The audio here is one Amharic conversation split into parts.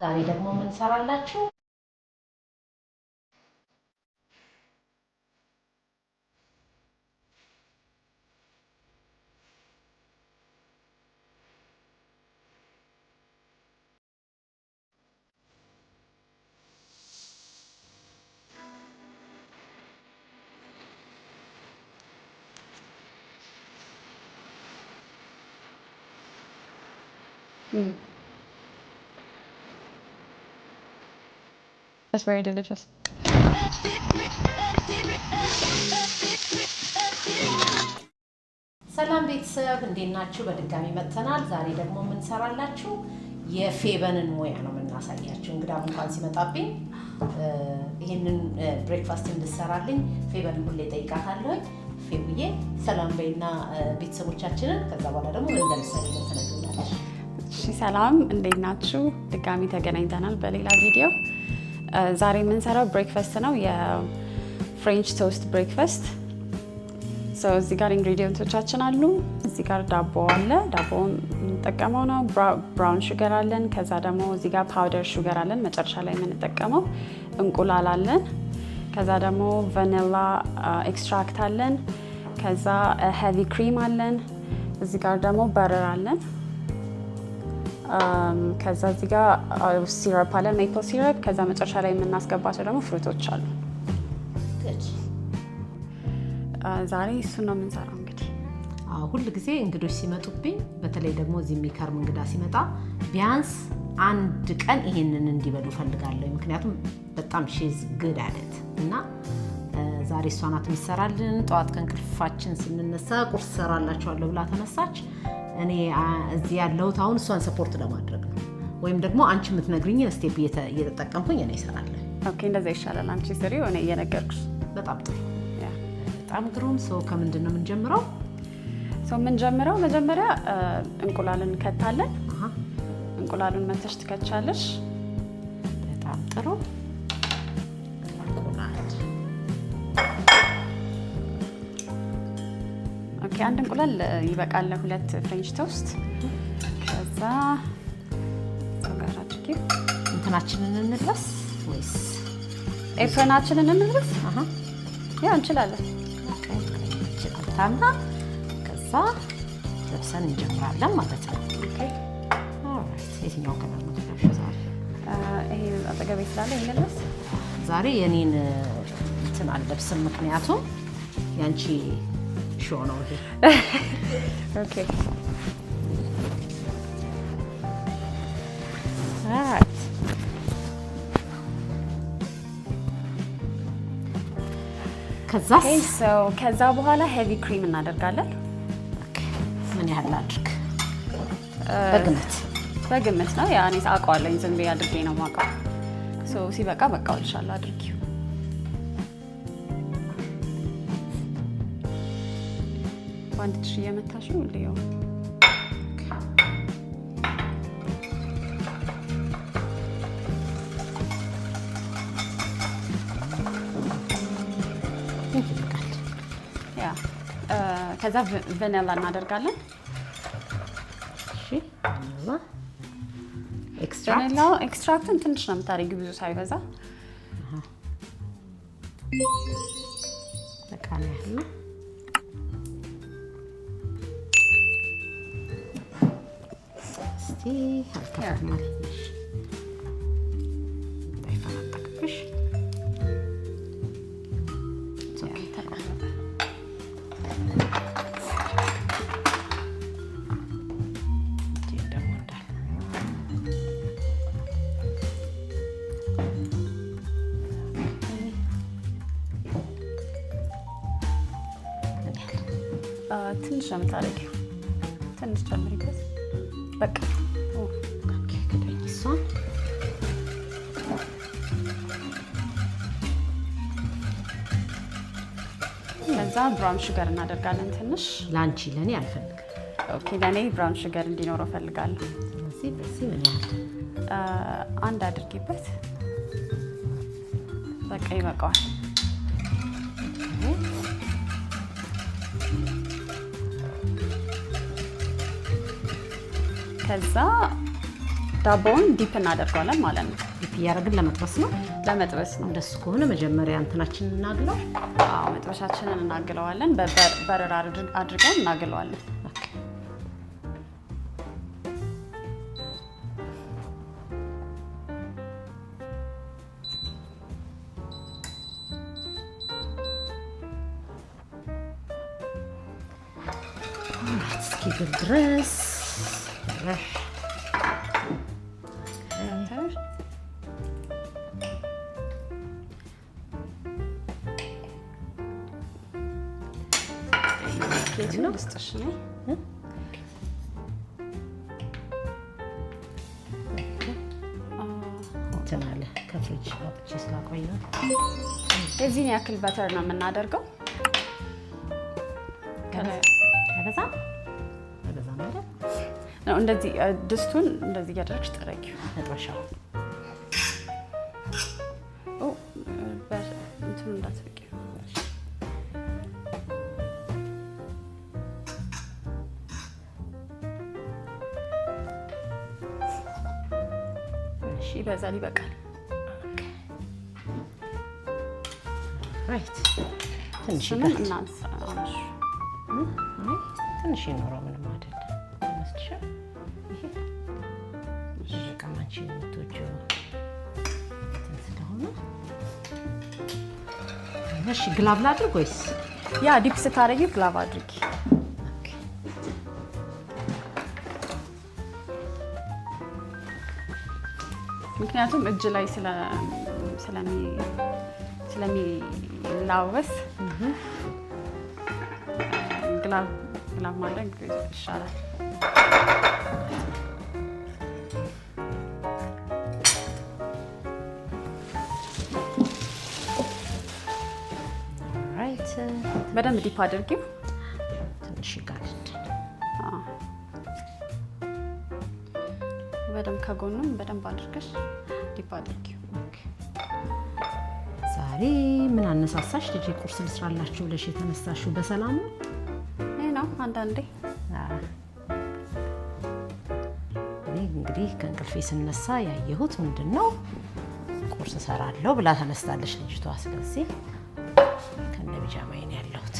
ዛሬ ደግሞ የምንሰራላችሁ That's very delicious. ሰላም ቤተሰብ፣ እንዴት ናችሁ? በድጋሚ መጥተናል። ዛሬ ደግሞ የምንሰራላችሁ የፌበንን ሙያ ነው የምናሳያችሁ። እንግዳም እንኳን ሲመጣብኝ ይህንን breakfast እንድሰራልኝ ፌበንን ሁሌ ጠይቃታለሁኝ። ፌቡዬ ሰላም በይና ቤተሰቦቻችንን፣ ከዛ በኋላ ደግሞ ምን እንደምትሰሪልን ትነግሪናለሽ። እሺ ሰላም፣ እንዴት ናችሁ? ድጋሚ ተገናኝተናል በሌላ ቪዲዮ። ዛሬ የምንሰራው breakfast ነው፣ የ French toast breakfast። So እዚህ ጋር ingredient ኦቻችን አሉ። እዚህ ጋር ዳቦ አለ፣ ዳቦውን የምንጠቀመው ነው። Brown sugar አለን። ከዛ ደግሞ እዚህ ጋር powder sugar አለን፣ መጨረሻ ላይ የምንጠቀመው። እንቁላል አለን። ከዛ ደግሞ vanilla extract አለን። ከዛ heavy cream አለን። እዚህ ጋር ደግሞ butter አለን። ከዛ እዚህ ጋር syrup አለን፣ maple syrup። ከዛ መጨረሻ ላይ የምናስገባቸው ደግሞ fruit ኦች አሉ። Good. ዛሬ እሱን ነው የምንሰራው እንግዲህ። አዎ፣ ሁል ጊዜ እንግዶች ሲመጡብኝ በተለይ ደግሞ እዚህ የሚከርም እንግዳ ሲመጣ ቢያንስ አንድ ቀን ይሄንን እንዲበሉ እፈልጋለሁ። ምክንያቱም በጣም she's good at it እና ዛሬ እሷ ናት የምትሰራልን። ጠዋት ከእንቅልፋችን ስንነሳ ቁርስ ሰራላችኋለሁ ብላ ተነሳች። እኔ እዚህ ያለሁት አሁን እሷን support ለማድረግ ነው፣ ወይም ደግሞ አንቺ የምትነግሪኝን step እየተጠቀምኩኝ እኔ እሰራለሁ። Okay፣ እንደዛ ይሻላል። አንቺ ስሪው፣ እኔ እየነገርኩሽ። በጣም ጥሩ፣ በጣም ግሩም። So ከምንድን ነው የምንጀምረው? So የምንጀምረው መጀመሪያ እንቁላልን እንከታለን። እንቁላሉን መተሽ ትከቻለሽ። በጣም ጥሩ፣ እንቁላል። Okay፣ አንድ እንቁላል ይበቃል ለሁለት French toast። ከዛ እዛው ጋር አድርጊው። እንትናችንን እንልበስ ወይስ? Apron ኣችንን እንልበስ? አሃ። Yeah፣ እንችላለን። ታና ከዛ ለብሰን እንጀምራለን ማለት ነው። Okay። Alright፣ የትኛው color ነው የምትለብሺው ዛሬ? ይሄ አጠገቤ ስላለ ይሄን ልልበስ። ዛሬ የኔን እንትን አልለብስም፣ ምክንያቱም ያንቺ show ነው ይሄ። Okay። Alright። ከዛስ? Okay፣ so ከዛ በኋላ heavy cream እናደርጋለን። Okay፣ ምን ያህል ላድርግ በግምት? በግምት ነው፣ yeah፣ እኔ አውቀዋለሁኝ፣ ዝም ብዬ አድርጌ ነው የማውቀው። So ሲበቃ በቃ እልሻለሁ፣ አድርጊው። በአንድ እጅሽ እየመታሽው ልየው። ይበቃል። Yeah፣ ከዛ ቫኒላ እናደርጋለን። እሺ፣ vanilla extract። Vanilla extract ኡን ትንሽ ነው የምታደርጊው፣ ብዙ ሳይበዛ። በቃ ነው ያህል ነው። እስቲ አልከፍትም አለሽ፣ እንዳይፈናጠቅብሽ። Yeah፣ ተቆረጠ። እጄን ደግሞ እንዳለ። ምን ያህል? ትንሽ ነው የምታደርጊው፣ ትንሽ ጨምሪበት። በቃ። Okay፣ ክደኝ እሷን። ከዛ brown sugar እናደርጋለን ትንሽ። ለአንቺ፣ ለእኔ አልፈልግም። Okay፣ ለእኔ brown sugar እንዲኖረው እፈልጋለሁ። ስለዚህ በዚህ ምን ያህል? አንድ አድርጊበት። በቃ ይበቃዋል። Okay። ከዛ ዳቦውን dip እናደርገዋለን ማለት ነው። Dip እያደረግን ለመጥበስ ነው። ለመጥበስ ነው። እንደሱ ከሆነ መጀመሪያ እንትናችንን እናግለው። አዎ፣ መጥበሻችንን እናግለዋለን። በረር አድርገን እናግለዋለን። Okay። Alright፣ እስኪግል ድረስ ረህ። Butter። ኬቱን ልስጥሽ ነው። እንትን አለ፣ ከፍሪጅ አውጥቼ ስላቆየሁት። የዚህን ያክል butter ነው የምናደርገው። ከላይ አይበዛም? አይበዛም አይደል? ነው እንደዚህ ድስቱን እንደዚህ እያደረግሽ ጥረጊው። መጥበሻው። ኦ፣ እንትኑ እንዳትርቂው። እሺ፣ ይበዛል፣ ይበቃል። Right፣ ትንሽ እሱንም ይጋል። እናንሳ። እሺ። አይ፣ ትንሽ ይኖረው፣ ምንም አይደለም ይመስልሻል? ይሄ በቃ አንቺ የምትወጂው እንትን ስለሆነ። እሺ፣ glove ላድርግ ወይስ? Yeah፣ dip ስታደርጊው glove አድርጊ። Okay። ምክንያቱም እጅ ላይ ስለሚላወስ glove ማድረግ ይሻላል። Right። በደንብ dip አድርጊው። ትንሽ ይጋል። አዎ። በደንብ ከጎኑም በደንብ አድርገሽ dip አድርጊው። ዛሬ ምን አነሳሳሽ ልጄ? ቁርስ ልስራላችሁ ብለሽ የተነሳሽው በሰላም ነው? ይህ ነው አንዳንዴ። እኔ እንግዲህ ከእንቅልፌ ስነሳ ያየሁት ምንድን ነው፣ ቁርስ እሰራለሁ ብላ ተነስታለች ልጅቷ። ስለዚህ ከነ ቢጃማዬ ነው ያለሁት።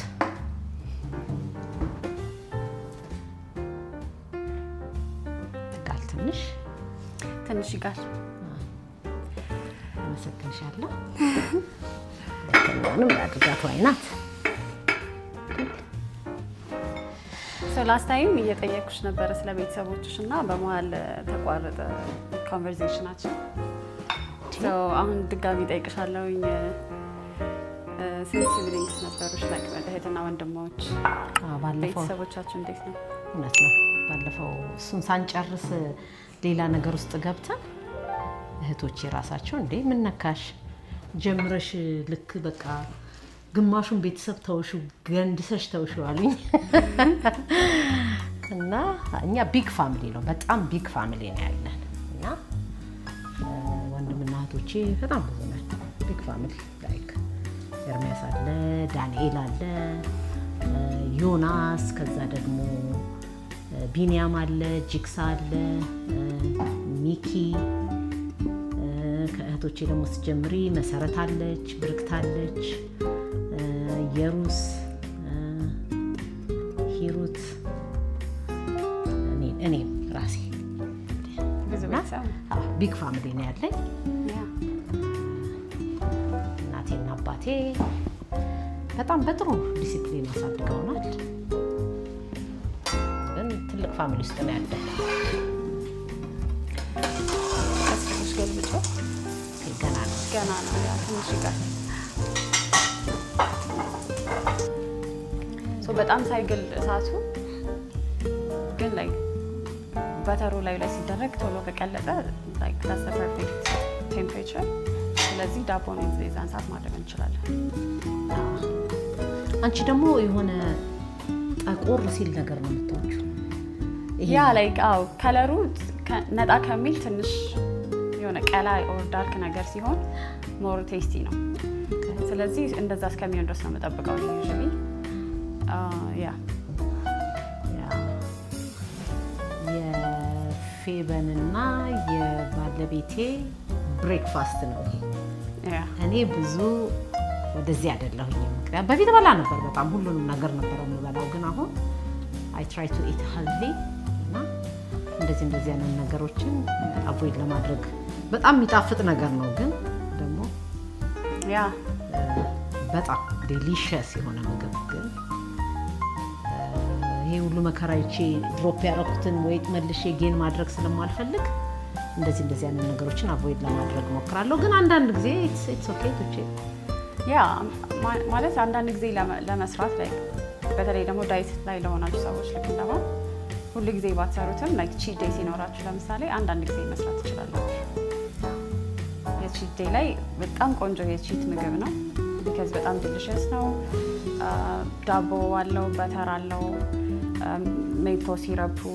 ትጋል ትንሽ። ትንሽ ይጋል። አመሰግንሻለሁ። ሁለተኛውንም ላድርጋት፣ why not? Last time እየጠየኩሽ ነበረ ስለ ቤተሰቦችሽ እና በመሀል ተቋረጠ conversation ኣችን። So አሁን ድጋሚ ጠይቅሻለሁኝ። ስንት siblings ነበሩሽ? Like እህትና ወንድሞች፣ አዎ፣ ባለፈው ቤተሰቦቻችሁ እንዴት ነው? እውነት ነው። ባለፈው እሱን ሳንጨርስ ሌላ ነገር ውስጥ ገብተን እህቶቼ ራሳቸው እንዴ ምን ነካሽ፣ ጀምረሽ ልክ በቃ ግማሹን ቤተሰብ ተውሹ፣ ገንድሰሽ ተውሹ አሉኝ። እና እኛ big family ነው፣ በጣም big family ነው ያለን እና ወንድምና እህቶቼ በጣም ብዙ ነን። Big family like ኤርሚያስ አለ፣ ዳንኤል አለ፣ ዮናስ፣ ከዛ ደግሞ ቢንያም አለ፣ ጂክሳ አለ፣ ሚኪ፣ ከእህቶቼ ደግሞ ስትጀምሪ መሰረት አለች፣ ብርክት አለች፣ የሩስ፣ ሂሩት፣ እኔም ራሴ። ብዙ ቤተሰብ። Big family ነው ያለኝ። እናቴና አባቴ በጣም በጥሩ ዲሲፕሊን አሳድገውናል። ግን ትልቅ family ውስጥ ነው ያደግነው። ቀስ ብለሽ ገልብጮ። ገና ነው። ገና ነው። Yeah፣ ትንሽ ይቀር። So በጣም ሳይግል እሳቱ ግን like butter ኡ ላይ ላይ ሲደረግ ቶሎ ከቀለጠ like that's the perfect temperature። ስለዚህ ዳቦን የዛን ሰዓት ማድረግ እንችላለን። አንቺ ደግሞ የሆነ ጠቆር ሲል ነገር ነው የምትወጂው። ይሄ Yeah፣ like አዎ፣ color ኡ ነጣ ከሚል ትንሽ የሆነ ቀላ or dark ነገር ሲሆን more tasty ነው። ስለዚህ እንደዛ እስከሚሆን ድረስ ነው የምጠብቀው usually, yeah። የፌ የፌበንና የባለቤቴ breakfast ነው ይሄ። እኔ ብዙ ወደዚህ አይደለሁኝም። ምክንያቱም በፊት በላ ነበር፣ በጣም ሁሉንም ነገር ነበር የምበላው። ግን አሁን I try to eat healthy እና እንደዚህ እንደዚህ አይነት ነገሮችን avoid ለማድረግ በጣም የሚጣፍጥ ነገር ነው፣ ግን ደግሞ በጣም delicious የሆነ ምግብ ግን ይሄ ሁሉ መከራ አይቼ drop ያደረኩትን weight መልሼ gain ማድረግ ስለማልፈልግ እንደዚህ እንደዚህ አይነት ነገሮችን avoid ለማድረግ ሞክራለሁ። ግን አንዳንድ ጊዜ it's okay to cheat. Yeah, ማለት አንዳንድ ጊዜ ለመስራት ላይ በተለይ ደግሞ diet ላይ ለሆናችሁ ሰዎች ልክ እንደማ ሁሉ ጊዜ ባትሰሩትም like cheat day ሲኖራችሁ ለምሳሌ አንዳንድ ጊዜ መስራት ትችላላችሁ። የ cheat day ላይ በጣም ቆንጆ የ cheat ምግብ ነው። Because በጣም delicious ነው። ዳቦ አለው፣ butter አለው፣ maple syrup ኡ፣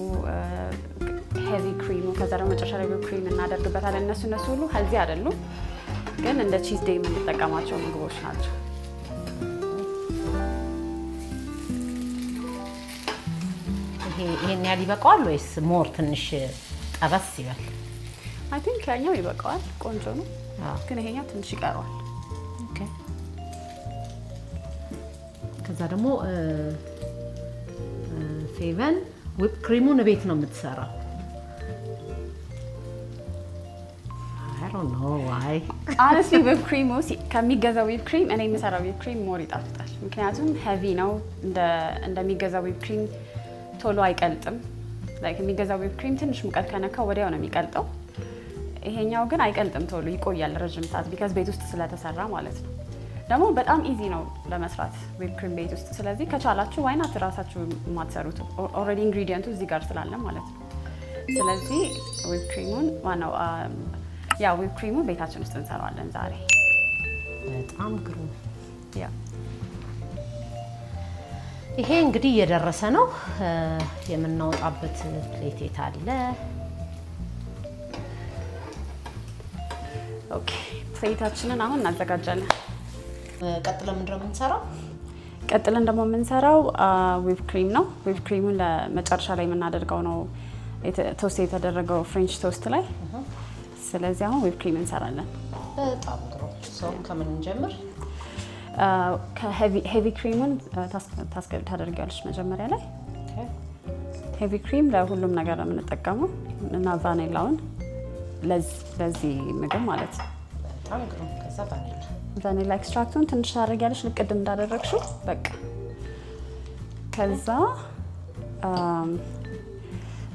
heavy cream ኡ፣ ከዛ ደግሞ መጨረሻ ላይ cream እናደርግበታለን። እነሱ እነሱ ሁሉ healthy አይደሉም፣ ግን እንደ cheat day የምንጠቀማቸው ምግቦች ናቸው። ይሄ ይሄን ያህል ይበቃዋል ወይስ more ትንሽ ጠበስ ይበል? I think ያኛው ይበቃዋል፣ ቆንጆ ነው። ግን ይሄኛው ትንሽ ይቀረዋል። Okay። ከዛ ደግሞ ፌቨን whip cream ኡን ቤት ነው የምትሰራው። I don't know why. Honestly, whip cream ኡ ከሚገዛው whip cream እኔ የምሰራው whip cream more ይጣፍጣል። ምክንያቱም heavy ነው፣ እንደሚገዛው whip cream ቶሎ አይቀልጥም። Like የሚገዛው whip cream ትንሽ ሙቀት ከነካው ወዲያው ነው የሚቀልጠው። ይሄኛው ግን አይቀልጥም ቶሎ፣ ይቆያል ረጅም ሰዓት because ቤት ውስጥ ስለተሰራ ማለት ነው። ደግሞ በጣም easy ነው ለመስራት whip cream ቤት ውስጥ። ስለዚህ ከቻላችሁ why not ራሳችሁ የማትሰሩት? Already ingredient ኡ እዚህ ጋር ስላለ ማለት ነው። ስለዚህ whip cream ኡን ዋናው yeah whip cream ኡን ቤታችን ውስጥ እንሰራዋለን ዛሬ። በጣም ግሩም። ይሄ እንግዲህ እየደረሰ ነው። የምናወጣበት plate የት አለ? Okay, plate ኣችንን አሁን እናዘጋጃለን። ቀጥለን ምንድነው የምንሰራው? ቀጥለን ደግሞ የምንሰራው whip cream ነው። Whip cream ኡን ለመጨረሻ ላይ የምናደርገው ነው toast የተደረገው French toast ላይ። ስለዚህ አሁን whip cream እንሰራለን። በጣም ግሩም። So ከምን እንጀምር? ከ heavy cream ኡን ታደርጊዋለሽ መጀመሪያ ላይ። Heavy cream ለሁሉም ነገር ነው የምንጠቀመው እና ቫኒላውን ለዚህ ምግብ ማለት ነው። በጣም ግሩም። ከዛ ቫኒላ Vanilla extract ኡን ትንሽ ታደርጊያለሽ ልክ ቅድም እንዳደረግሽው በቃ። ከዛ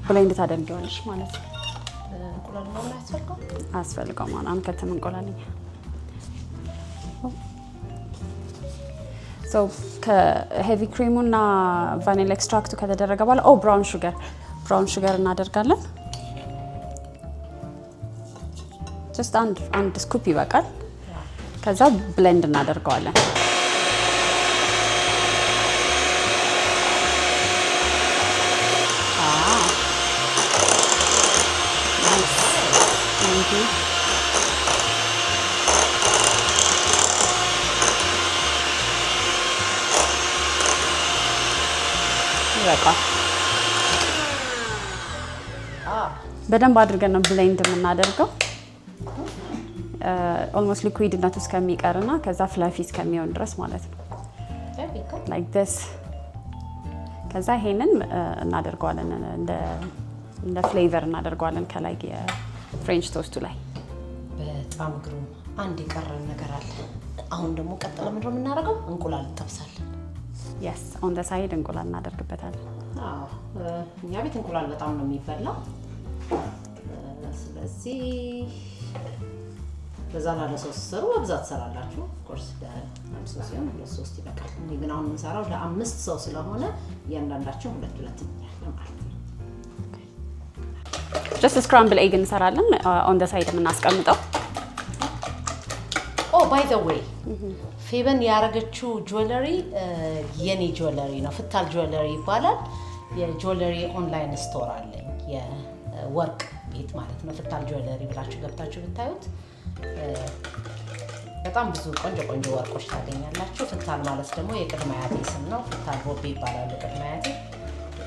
blend ታደርጊዋለሽ ማለት ነው። እንቁላል ምናምን አያስፈልገውም? አያስፈልገውም። አሁን አንከትም እንቁላል እኛ። So ከ heavy cream ኡ እና vanilla extract ኡ ከተደረገ በኋላ oh, brown sugar እናደርጋለን። Just አንድ አንድ scoop ይበቃል። ከዛ blend እናደርገዋለን። Nice. Thank you. ይበቃል። በደንብ አድርገን ነው blend የምናደርገው almost liquid ነቱ እስከሚቀርና ከዛ fluffy እስከሚሆን ድረስ ማለት ነው። Like this. ከዛ ይሄንን እናደርገዋለን እንደ flavor እናደርገዋለን ከላይ የ French toast ኡ ላይ። በጣም ግሩም። አንድ የቀረን ነገር አለ። አሁን ደግሞ ቀጥለ ምንድነው የምናደርገው? እንቁላል እንጠብሳለን። Yes, on the side እንቁላል እናደርግበታለን። አዎ፣ እኛ ቤት እንቁላል በጣም ነው የሚበላው። ስለዚህ በዛ ላለ ሰው ስትሰሩ በብዛት ትሰራላችሁ። Of course ለአንድ ሰው ሲሆን ሁለት ሶስት ይበቃል። እኔ ግን አሁን የምሰራው ለአምስት ሰው ስለሆነ እያንዳንዳቸው ሁለት ሁለት እንበላለን ማለት ነው። Just scramble egg እንሰራለን on the side የምናስቀምጠው። Oh, by the way, ፌበን ያረገችው jewelry የኔ jewelry ነው። ፍታል Jewelry ይባላል። የ jewelry online store አለኝ፣ የወርቅ ቤት ማለት ነው። ፍታል Jewelry ብላችሁ ገብታችሁ ብታዩት በጣም ብዙ ቆንጆ ቆንጆ ወርቆች ታገኛላችሁ። ፍታል ማለት ደግሞ የቅድመ አያቴ ስም ነው። ፍታል ቦቤ ይባላሉ ቅድመ አያቴ።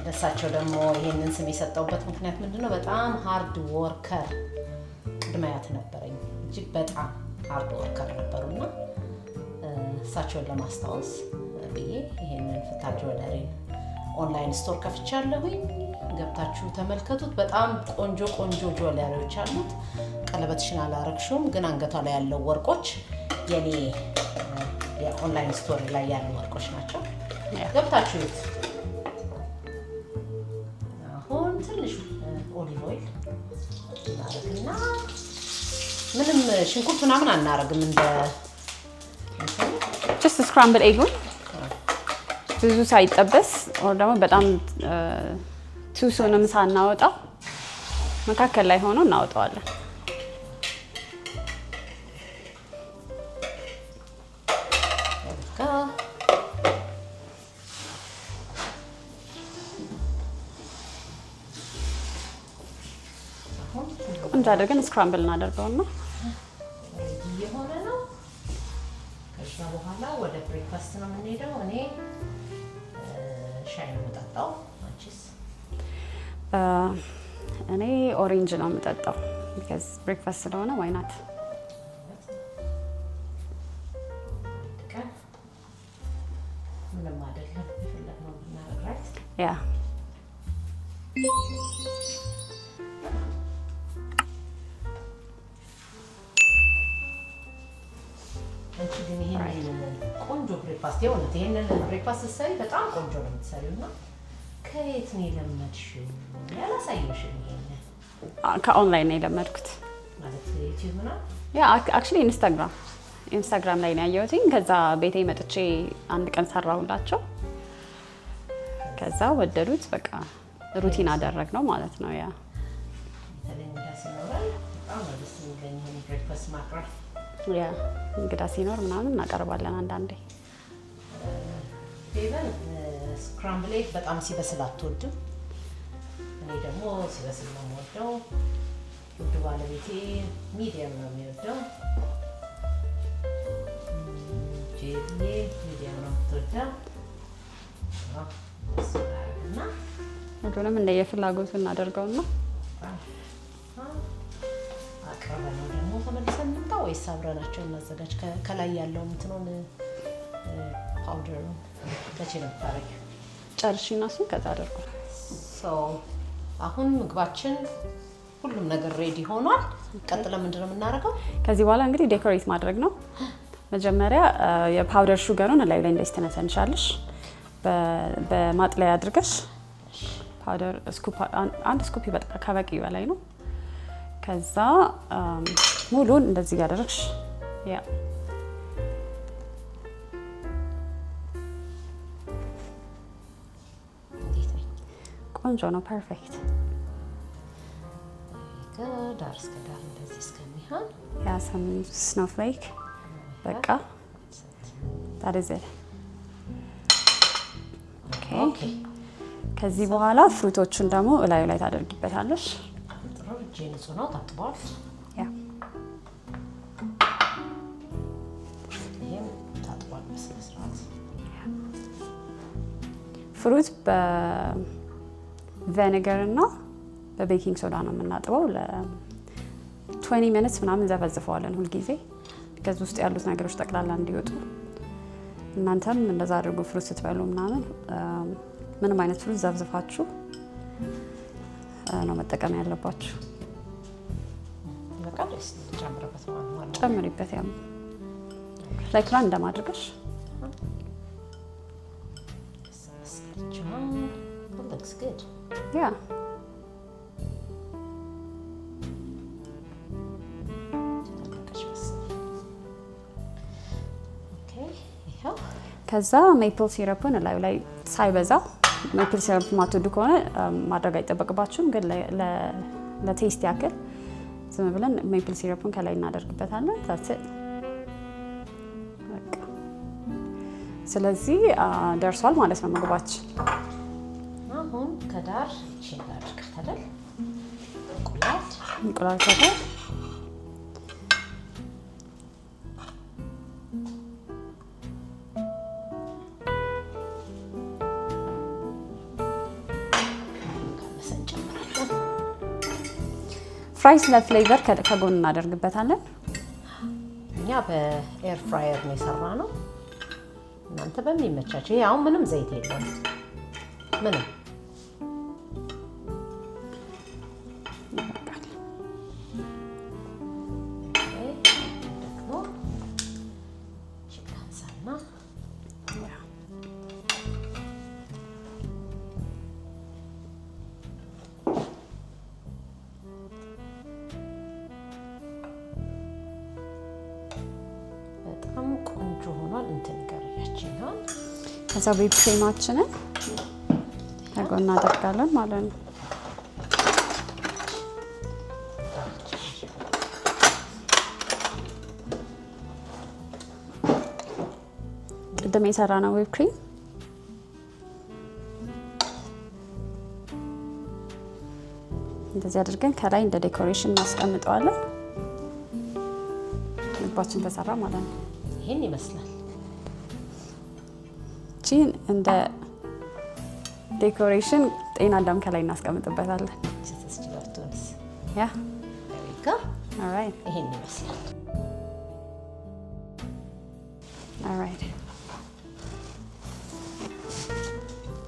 ለእሳቸው ደግሞ ይሄንን ስም የሰጠሁበት ምክንያት ምንድነው? በጣም hard worker ቅድመ አያት ነበረኝ። እጅግ በጣም hard worker ነበሩና እሳቸውን ለማስታወስ ብዬ ይሄንን ፍታ jewelry ን online store ከፍቻለሁኝ። ገብታችሁ ተመልከቱት። በጣም ቆንጆ ቆንጆ jewelry ዎች አሉት። ቀለበትሽን አላረግሽውም፣ ግን አንገቷ ላይ ያለው ወርቆች የኔ የ online store ላይ ያሉ ወርቆች ናቸው። ገብታችሁ እዩት። አሁን ትንሽ olive oil እናረግና ምንም ሽንኩርት ምናምን አናረግም። እንደ Just scramble egg ኡን ብዙ ሳይጠበስ or ደግሞ በጣም too soon ም ሳናወጣ መካከል ላይ ሆኖ እናወጣዋለን። በቃ አሁን ቆንጆ አድርገን scramble እናደርገውና Ready የሆነ ነው። ከዛ በኋላ ወደ breakfast ነው የምንሄደው። እኔ ሻይ ነው የምጠጣው። አንቺስ? እኔ orange ነው የምጠጣው because breakfast ስለሆነ why not። አንድ ቀን ምንም አይደለም፣ የፈለግነው ብናደርግ right። Yeah. አንቺ ግን ይሄንን ቆንጆ breakfast የእውነት ይሄንን breakfast ስትሰሪ በጣም ቆንጆ ነው የምትሰሪው እና ከየት ነው የለመድሽው? ያላሳየሽም ይሄንን። ከኦንላይን ነው የለመድኩት። ማለት YouTube ምናምን? Yeah, actually ኢንስታግራም ላይ ነው ያየሁትኝ። ከዛ ቤቴ መጥቼ አንድ ቀን ሰራሁላቸው። ከዛ ወደዱት። በቃ routine አደረግነው ማለት ነው። Yeah. በተለይ እንግዳ ሲኖረን በጣም ነው ደስ የሚለኝ ይሄን breakfast ማቅረብ። Yeah, እንግዳ ሲኖር ምናምን እናቀርባለን አንዳንዴ። ፌቨን scramble egg በጣም ሲበስል አትወድም። እኔ ደግሞ ሲበስል ነው የምወደው። ውድ ባለቤቴ medium ነው የሚወደው። ጄሪዬ medium ነው የምትወደው። እሱ እናደርግና ሁሉንም እንደየፍላጎቱ እናደርገውና አቅርበነው ደግሞ ተመልሰን እንምጣ ወይስ አብረናቸው እናዘጋጅ? ከላይ ያለው እንትኑን powder ኡን መቼ ነው የምታደርጊው? ጨርሺና እሱን ከዛ አደርጉ። So አሁን ምግባችን ሁሉም ነገር ready ሆኗል። ቀጥለን ምንድን ነው የምናደርገው? ከዚህ በኋላ እንግዲህ decorate ማድረግ ነው። መጀመሪያ የ powder sugar ኡን እላዩ ላይ እንደዚህ ትነሰንሻለሽ። በማጥለያ አድርገሽ powder scoop አንድ scoop ይበቃ ከበቂ በላይ ነው። ከዛ ሙሉን እንደዚህ እያደረግሽ yeah. እንዴት ነኝ? ቆንጆ ነው። Perfect. ዳር እስከ ዳር እንደዚህ እስከሚሆን። Yeah, some snowflake በቃ that is it. Okay. Okay. ከዚህ በኋላ fruit ኦቹን ደግሞ እላዩ ላይ ታደርጊበታለሽ። ጥሩ፣ እጄ ንጹህ ነው፣ ታጥቧል። Yeah. ይሄም ታጥቧል በስነ ስርዓት። Fruit በ vinegar እና በ baking soda ነው የምናጥበው። ለ20 minutes ምናምን ዘፈዝፈዋለን ሁልጊዜ ከዚ ውስጥ ያሉት ነገሮች ጠቅላላ እንዲወጡ። እናንተም እንደዛ አድርጉ። Fruit ስትበሉ ምናምን ምንም አይነት fruit ዘፍዝፋችሁ ነው መጠቀም ያለባችሁ። በቃ ደስ ጨምርበት ማለት ነው። ጨምሪበት፣ ያው like random አድርገሽ። That looks good. Yeah. ተጠበቀች መሰለኝ። Okay፣ ይኸው። ከዛ maple syrup ን እላዩ ላይ ሳይበዛ፣ maple syrup ማትወዱ ከሆነ ማድረግ አይጠበቅባችሁም፣ ግን ለ taste ያክል ዝም ብለን maple syrup ኡን ከላይ እናደርግበታለን። That's it በቃ። ስለዚህ ደርሷል ማለት ነው ምግባችን። አሁን ከዳር ይቺን ላድርጋት አይደል? እንቁላል። እንቁላል ከዳር። Fries ለ flavor ከጎን እናደርግበታለን። እኛ በ air fryer ነው የሰራነው። እናንተ በሚመቻቸው። ይሄ አሁን ምንም ዘይት የለውም፣ ምንም። ይበቃል። ደግሞ ላንሳና በጣም ቆንጆ ሆኗል። እንትን ይቀርያችኛል። ከዛ whip cream ኣችንን ከጎን እናደርጋለን ማለት ነው። ቅድም የሰራነው whip cream እንደዚህ አድርገን ከላይ እንደ decoration እናስቀምጠዋለን። ምግባችን ተሰራ ማለት ነው። ይህን ይመስላል። ቺን እንደ decoration ጤና አዳም ከላይ እናስቀምጥበታለን። ስትስችላትሆንስ Yeah. ጋ Alright. ይህን ይመስላል። Alright.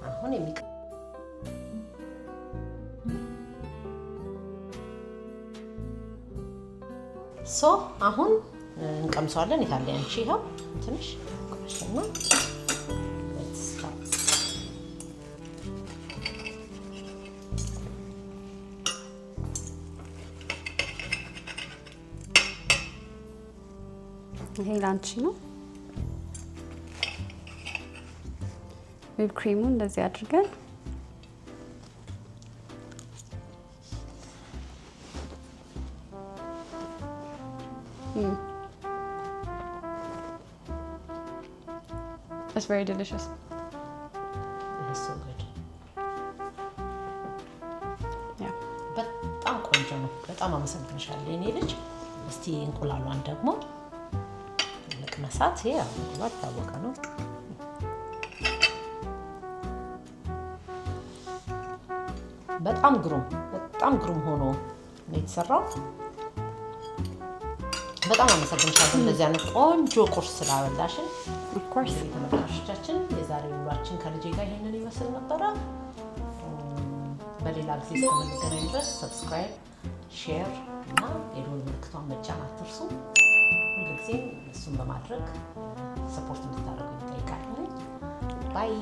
አሁን so አሁን እንቀምሰዋለን። የታለ ያንቺ? ይኸው ትንሽ ቁረሽና let's start. ይሄ ላንቺ ነው። Whip cream ኡ እንደዚህ አድርገን It's very delicious. It's so good. Yeah. በጣም ቆንጆ ነው። በጣም አመሰግንሻለሁ የኔ ልጅ። እስቲ እንቁላሏን ደግሞ ልቅመሳት። ይሄ ያው እንቁላል የታወቀ ነው። በጣም ግሩም፣ በጣም ግሩም ሆኖ ነው የተሰራው። በጣም አመሰግንሻለሁ እንደዚህ አይነት ቆንጆ ቁርስ ስላበላሽን። Of course. ተመልካቾቻችን፣ የዛሬ ውሏችን ከልጄ ጋር ይሄንን ይመስል ነበረ። በሌላ ጊዜ እስከምንገናኝ ድረስ subscribe፣ share እና የደወል ምልክቷን መጫን አትርሱ። ሁልጊዜም እሱን በማድረግ support እንድታደርጉ ይጠይቃለሁ። Bye.